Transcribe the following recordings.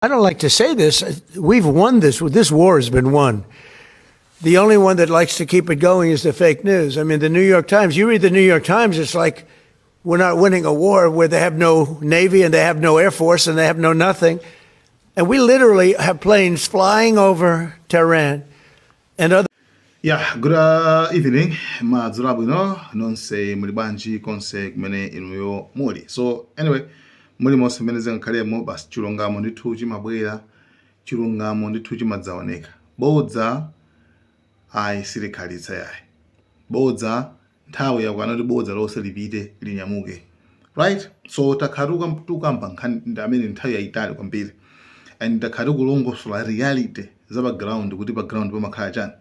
I don't like to say this. We've won this. This war has been won. The only one that likes to keep it going is the fake news. I mean, the New York Times, you read the New York Times, it's like we're not winning a war where they have no Navy and they have no Air Force and they have no nothing. And we literally have planes flying over Tehran and other Yeah, good evening, madzulo abwino nonse. Muli bwanji konse kumene inuyo muli? So anyway, muli monse mmene zingakhalemo, basi chilungamo ndithu chimabwera, chilungamo ndithu chimadzaoneka. Bodza ayi, silikhalitsa yayi. Bodza nthawi yakwana kuti bodza lonse lipite, linyamuke, right? So takhala tukamba nkhani ndi amene nthawi yayitali kwambiri and takhala tikulongosola reality za pa ground, kuti pa ground pamakhala chani.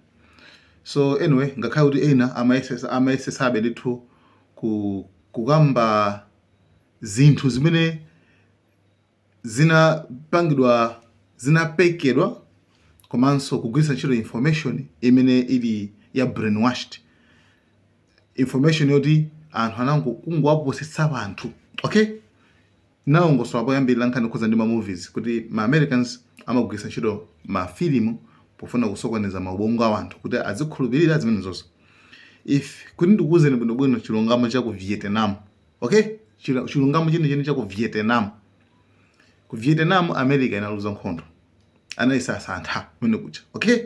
So anyway, ngakhale kuti ena amayesesabe ndithu kukamba zinthu zimene zinapangidwa, zinapekedwa, komanso kugwiritsa ntchito information imene ili ya brainwashed information yoti anthu anango kungowapusitsa anthu, okay? Nawongosola poyambirira nkhani kukhuza ndi ma movies, kuti ma Americans amagwiritsa ntchito mafilimu pofuna kusokoneza maubongo a anthu kuti azikhulupirira zimene zonse. If kuti ndikuwuzeni bwinobwino chilungamo cha ku Vietnam, okay? Chilungamo chenicheni cha ku Vietnam, ku Vietnam America inaluza nkhondo, anayisasantha kumene kuja, okay?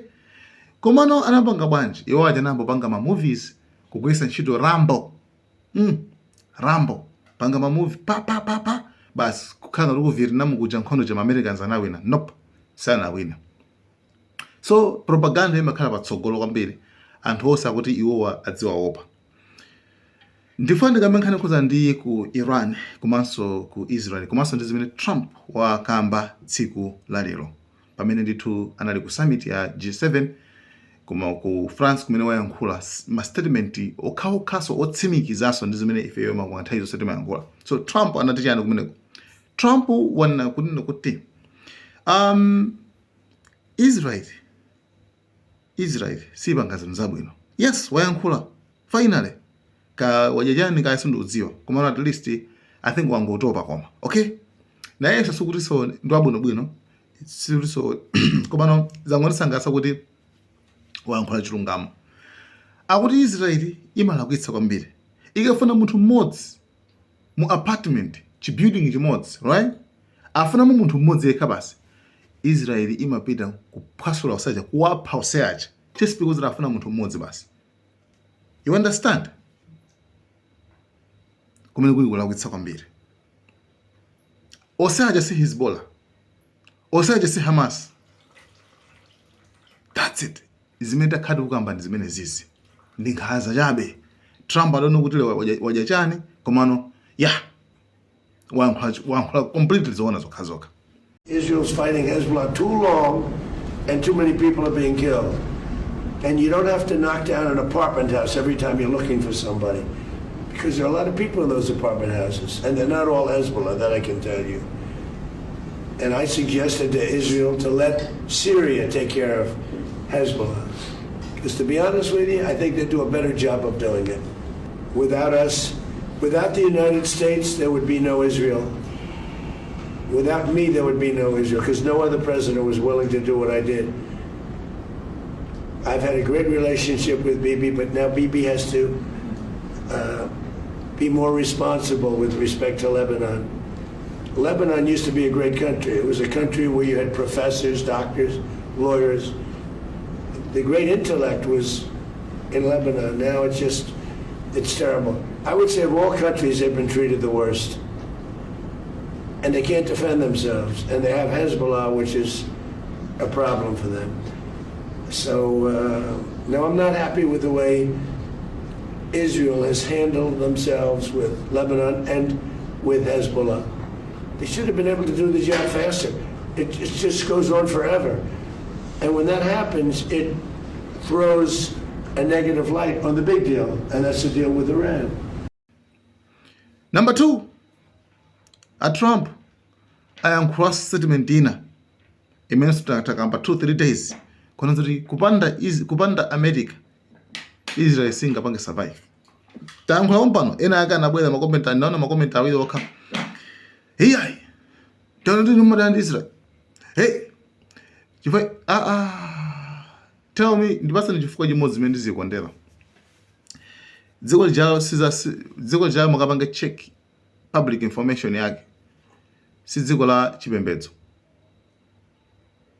Komano anapanga bwanji? Iwo aja anambopanga ma movies kugwiritsa ntchito Rambo, Rambo panga ma movie pa pa pa pa, basi kukhala ngati ku Vietnam kuja nkhondo cha Americans anawina. Nope, sanawina. So propaganda imakhala patsogolo kwambiri, anthu onse akuti iwowa adziwaopa. Ndifuna ndikambe nkhani khuza ndi ku Iran komanso ku Israel, komanso ndi zimene Trump wakamba tsiku la lero pamene ndithu anali ku summit ya G7 koma ku France, kumene wayankhula ma statement okhaokhaso otsimikizanso ndi zimene ifeyo makuwa nthawi zonse timayankhula. So Trump anati chani kumeneko? Trump wanena kunena kuti Israel sipanga zinthu zabwino. Yes, wayankhula finally. Ka wadya chani kaya, sindikudziwa, koma at least I think wangotopa. Koma okay, nayenso sikutinso ndi wabwinobwino, sikutinso, komano zangondisangalatsa kuti wayankhula chilungamo. Akuti Israeli imalakwitsa kwambiri ikafuna munthu mmodzi mu apartment, chibuilding chimodzi, right? Afunamo munthu mmodzi yekha basi, Israeli imapita kuphwasula usaja, kuwapha useaja, just because afuna munthu mmodzi basi. You understand kumene kuli kulakwitsa kwambiri? Oseaja si Hezbollah, oseaja si Hamas. That's it. Zimene takhala tikukamba ndi zimene zizi, ndi nkhanza chabe. Trump adona kuti lero wadya chani, komano yeah, wayankhula completely zoona zokhazokha. Israel's fighting Hezbollah too long and too many people are being killed. And you don't have to knock down an apartment house every time you're looking for somebody, because there are a lot of people in those apartment houses, and they're not all Hezbollah, that I can tell you. And I suggested to Israel to let Syria take care of Hezbollah. Because to be honest with you, I think they do a better job of doing it. Without us, without the United States, there would be no Israel. Without me, there would be no Israel, because no other president was willing to do what I did. I've had a great relationship with Bibi, but now Bibi has to be more responsible with respect to Lebanon. Lebanon used to be a great country. It was a country where you had professors, doctors, lawyers. The great intellect was in Lebanon. Now it's just, it's terrible. I would say of all countries, they've been treated the worst. And they can't defend themselves. And they have Hezbollah, which is a problem for them. So, no, I'm not happy with the way Israel has handled themselves with Lebanon and with Hezbollah. They should have been able to do the job faster. It just goes on forever. And when that happens, it throws a negative light on the big deal, and that's the deal with Iran. Number two, a Trump ayankhula statement ina imene takamba 2 3 days kuona kuti kupanda America, Israel singapange survive. Tayankhula pano, ena ake anabwera ma comment, ndaona ma comment awiri okha. Iyayi, taona ndi ndi Israel. Hey, chifukwa ah, tell me, ndipasani chifukwa chimodzi chimene ndizikondera dziko lijalo. Siza dziko lijalo, mukapanga check public information yake, si dziko la chipembedzo,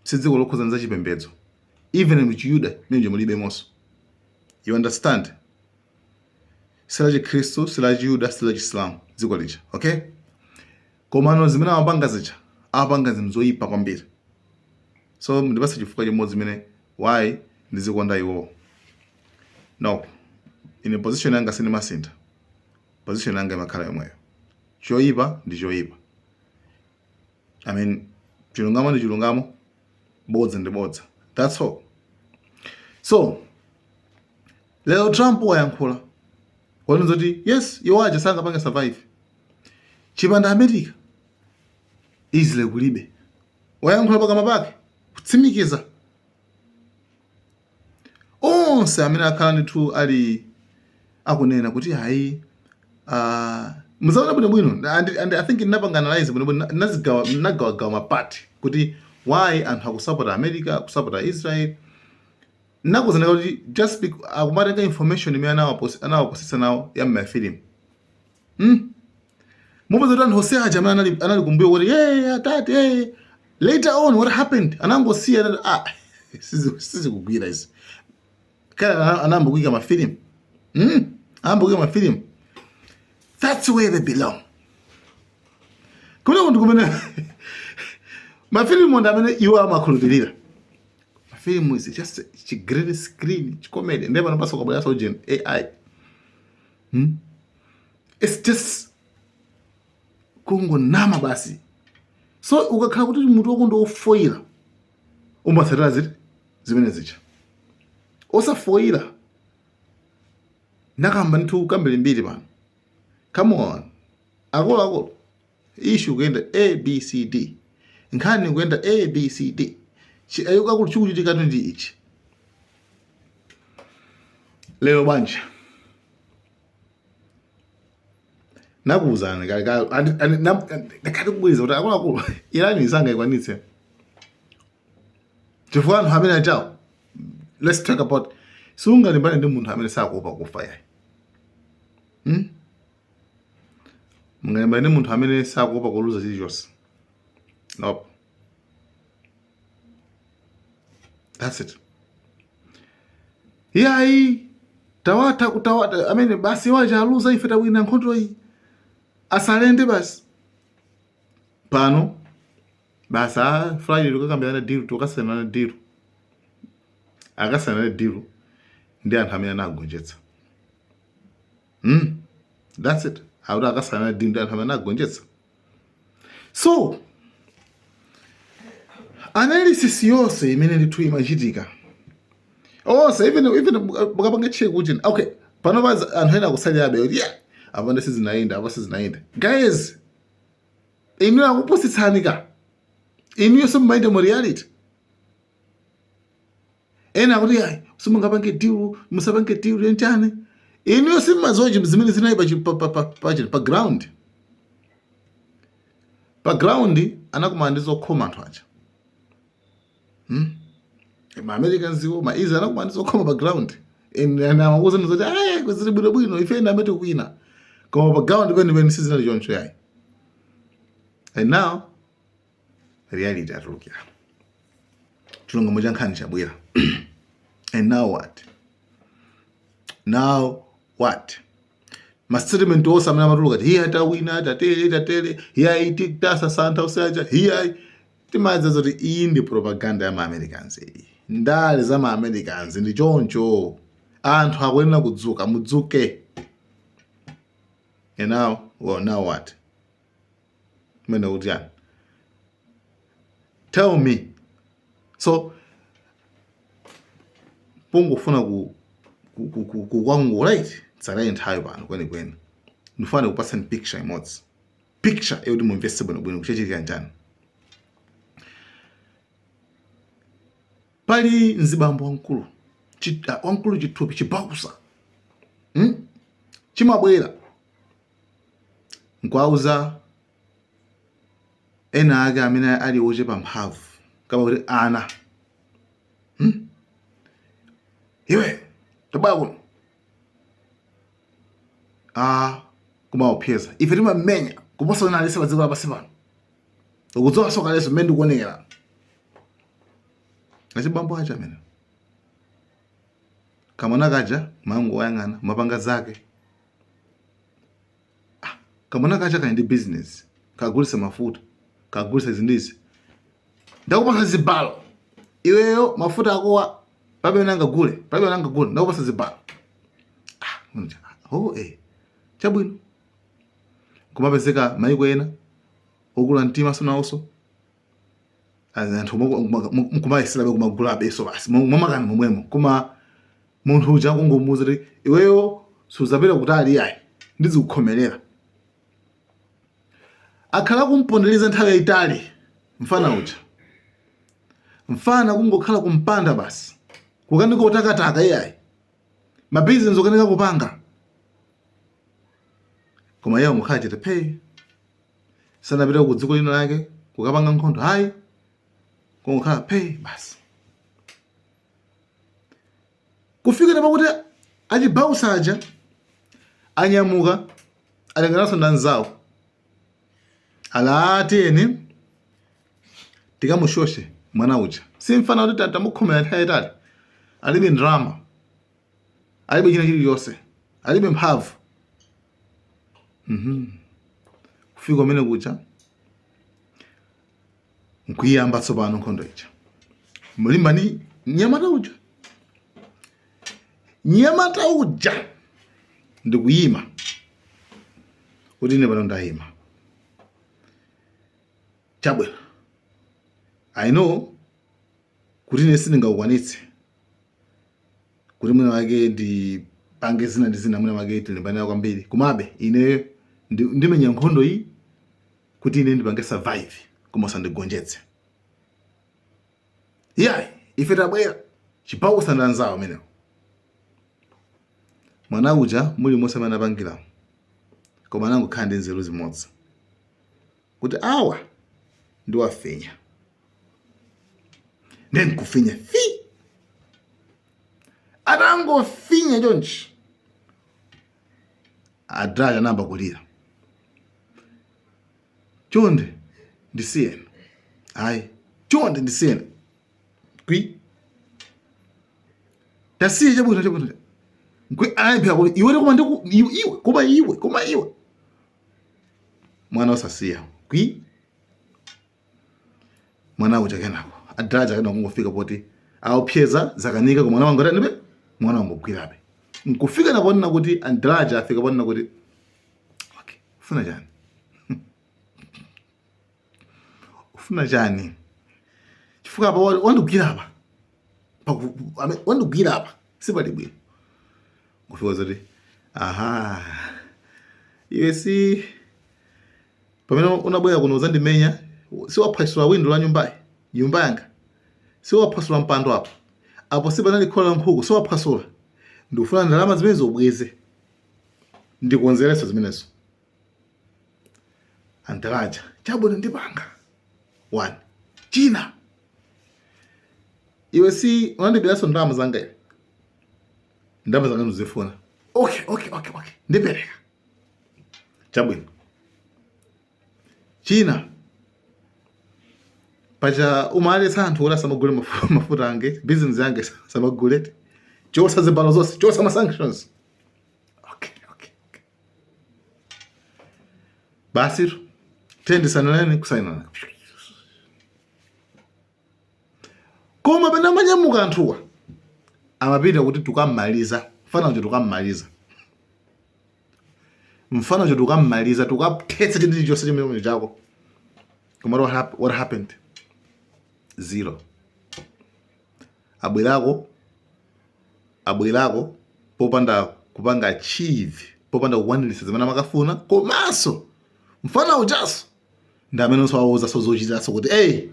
si dziko lokhuzana za chipembedzo. Even mu Chiyuda menje mulibemonso, you understand? Si la Chikhristu, si la Chiyuda, si la Chisilamu dziko lija, okay? Komano zimene amapanga zija, amapanga zinthu zoyipa kwambiri. So ndipase chifukwa chimodzi zimene why ndizikonda iwowo. No, ine position yanga sindimasintha, position yanga imakhala yomweyo. Choyipa ndi choyipa, I mean, chilungamo ndi chilungamo, bodza ndi bodza, that's all. So lero Trump wayankhula, wanena zoti yes, iwo aja sangapange survive chipanda America, Israel kulibe. Wayankhula pakamwa pake kutsimikiza onse amene akhala ndithu ali akunena kuti hayi. Muzaona bwinobwino and I think ndinapanga analyze bwinobwino, nazigawa, nagawagawa ma part kuti why anthu akusapota America, akusapota Israel. Nakuzana kuti just akumatenga information imene anawapusitsa nawo ya mmafilimu. Mupeza kuti anthu onse aja amene anali kumbuyo kuti, "Hey, atati, hey," later on what happened? Anangosiya, anati, "Ah, sizikugwira izi." Kaya anayamba kuyika mafilimu, Anayamba kuyika mafilimu. That's where they belong. Kumene ndi kumene mafilimu ndi amene iwo amakhulupirira. Mafilimu is just chi green screen, chi comedy. Ndiye pano paso kabweraso gen AI, It's just kungonama basi. So ukakhala kuti mutu wako ndi ofoyira, umatsatira ziti zimene zicha. Osafoyira, nakamba ndithu kambirimbiri pano. Come on, akuluakulu, issue kuyenda A B C D, nkhani kuyenda A B C D. Akulu, chikuchitikatu ndi ichi lero bwanja. Nakuwuzani kale, ndakhati kubweza kuti akuluakulu, Irani sangayikwanitse chifukwa anthu amene achawo, let's talk about, sungalimbane ndi munthu amene sakuopa kufa yayi, Mungalimbane ndi munthu amene sakuopa kuluza chilichonse? Nope, that's it. Yayi, tawatha kutawata amene basi waja aluza, ife tawina nkhondo iyi, asalende basi. Pano basi, a Friday tikakambirana deal, tikasainana deal, akasainana deal ndi anthu amene anagonjetsa. That's it. Akuti akasainana deal ndi anthu amene anagonjetsa. So analysis yonse imene ndithu imachitika onse, even mukapanga check kuti okay, pano pa anthu ena akusalirabe kuti yeah, apa ndi sizinayenda, apa sizinayenda. Guys, inu akupusitsani ka, inuyo simumayenda mu reality. Ena akuti ayi, simungapange deal, musapange deal yenchani. Inuyo simumadziwa zimene zinali pa ground. Pa ground anakumana ndi zokhoma anthu aja, Ma Americans iwo, ma Israel anakumana ndi zokhoma pa ground. And amakuwuzani zoti ayi, kuzili bwinobwino, ife ena amene tikuwina, koma pa ground penipeni sizinali choncho yayi. And now reality atulukira, chilungamo cha nkhani chabwera. And now what? Now what? Ma statement onse amene amatuluka ti hiya tawina, tatere tatere, hiya iti tasasantha usaja, hiya timadza zoti iyi ndi propaganda ya ma Americans iyi, ndale za ma Americans ndi choncho. Anthu akuyenera kudzuka, mudzuke. And now, well, now what? Mene kuti yani? Tell me. So pongofuna kukwangula iti tsalayi nthawi pano kwenikweni, ndifuna kupatsani picture imodzi, picture yoti mumvetse bwinobwino kuchachitika njani. Pali mzibambo wamkulu, wamkulu chithupi chibausa, Chimabwera nkuwauza ena ake amene ali ochepa mphamvu. Kama kuti ana, Iwe tabwera kuno. Ah, kumaopseza, ife timamenya kuposa wina aliyense pa dziko lapansi pano, ukudziwanso kalenso mmene ndikuonekera. Achibambo aja amene kamwana kaja mangoyang'ana mapanga zake. Ah, kamwana kaja kali ndi business, kagulisa mafuta, kagulisa izi ndizi. Ndakupasa zibalo iweyo, mafuta akowa palibe amene angagule, palibe amene angagule, ndakupasa zibalo. Ah, mwana, oh, eh, chabwino. Kumapezeka maiko ena okula mtima sonawonso anthu nkumayeserabe kumagulabenso basi mwamakani momwemo. Koma munthu uja kungomuuza kuti iweyo suzapita kutali yayi, ndizikukhomerera. Akhala kumpondereza nthawi yayitali mfana uja, mfana kungokhala kumpanda basi, kukanika kutakataka iyayi, mabizinesi ukanika kupanga, koma iye angokhala chete phee. Sanapita ku dziko lina lake kukapanga nkhondo hayi, kungokhala phee basi, kufikira pakuti achibausa aja anyamuka, atengananso ndi anzawo, ala tiyeni tikamushoshe mwana uja. Si mfana kuti tamukhomera nthawi yayitali, alibe ndalama, alibe china chilichonse, alibe mphamvu. Kufika kumene kuja nkuyamba tsopano nkhondo ija, mulimba ni nyamata uja. Nyamata uja ndikuyima kuti ine pano ndayima chabwino, I know kuti ine sindingakukwanitse kuti mwina wake ndipange zina ndi zina, mwina wake tilimbanira kwambiri, komabe ine ndimenya nkhondo iyi kuti ine ndipange survive, koma usandigonjetse iyayi. Ife tabwera chibausa ndi anzawo amenewo. Mwana uja muli monse amene anapangiramo, koma anangokhala ndi nzeru zimodzi kuti awa ndiwafinya, ndiye nkufinya fi. Atangofinya chonchi, adraja anayamba kulira, "Chonde ndisiyeni, ayi, chonde ndisiyeni." Kwi tasiye, chabwino, chabwino. Nkwi anayipira kuti iwe, koma ndiku iwe, iwe, koma iwe, koma iwe. Mwana osasiya kwi. Mwana uja kenako adraja kenako kungofika poti aopseza zakanika, koma mwana wangu atanibe, mwana wangogwirabe. Nkufika naponena kuti andraja afika ponena kuti okay, ufuna chani? Ufuna chani? Chifukwa apa wandigwira apa, wandigwira apa sipali bwino. Kufika zoti aha, iwe si pamene unabwera kuno uzandimenya, si waphwasula windo la nyumbayi, nyumba yanga, si waphwasula mpando apo apo, si panali khola la nkhuku, si waphwasula? Ndikufuna ndalama zimenezo ubweze, ndikonzereso zimenezo. Antalaja, chabwino, ndipanga one china. Iwe si unandibiranso ndalama zanga? Iwe ndalama zanga ndizifuna. Okay, ndipereka, chabwino. China pacha umaletsa anthu kuti asamagule mafuta ange, business yange asamagule. Chosa zibalo zonse, chosa ma sanctions. Okay, basi tisainirane, kusainana. Koma pene amanyamuka anthuwa amapita kuti tukammaliza mfana uja, tukammaliza mfana uja, tukammaliza, tukathetsa chinthu chilichonse chimene chako. Koma what happened? Zero. Abwerako, abwerako popanda kupanga achieve, popanda kukwaniritsa zimene amakafuna. Komanso mfana ujaso ndi amenenso awauzaso zochitaso kuti ey,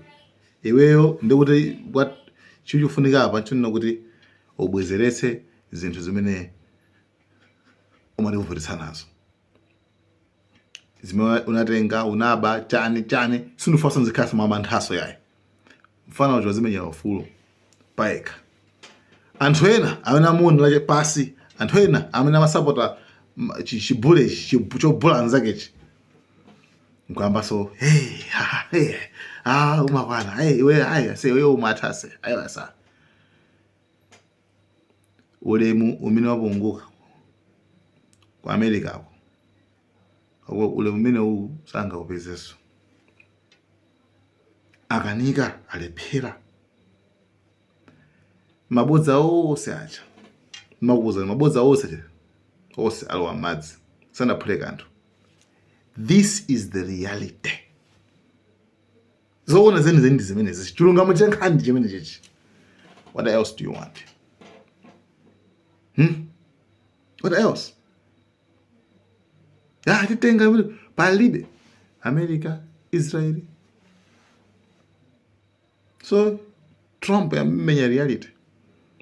iweyo ndikuti what chikufunika apa nchonena kuti ubwezeretse zinthu zimene umativutitsa nazo, zimene unatenga, unaba, chani chani. Sindifunanso nzikhalanso mwamanthaso yayi. Mfana uja wazimenyera ufulu payekha. Anthu ena amene amuonera pasi, anthu ena amene amasapota chibule chobula anzakechi, nkuyambaso, "Hey, ha, hey, ah, umakwana, hey, iwe, ayi ase, iwe umatha ase, ayi asa." Ulemu umene wapunguka ku America ako, ulemu umene uwu sangaupezenso. Akanika, alephera. Mabodza onse aja makuza, mabodza onse aja onse alowa m'madzi, sanaphule kanthu. This is the reality. Zoona zenizeni ndi zimenezi, chilungamo cha nkhani chimene chichi. What else do you want? What else? Ah, titenga palibe America, Israeli. So Trump yamenya reality.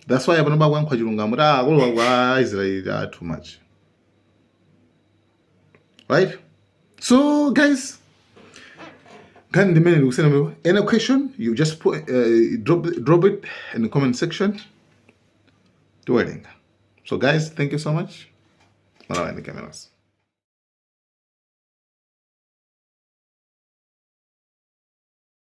That's why pano bakuyankhula chilungamo kuti akuluwa kwa Israeli are too much, right? So guys, nkhani ndimene ndikusena. Any question, you just put, drop it in the comment section, tiwerenga. So guys, thank you so much. Malawi Cameras.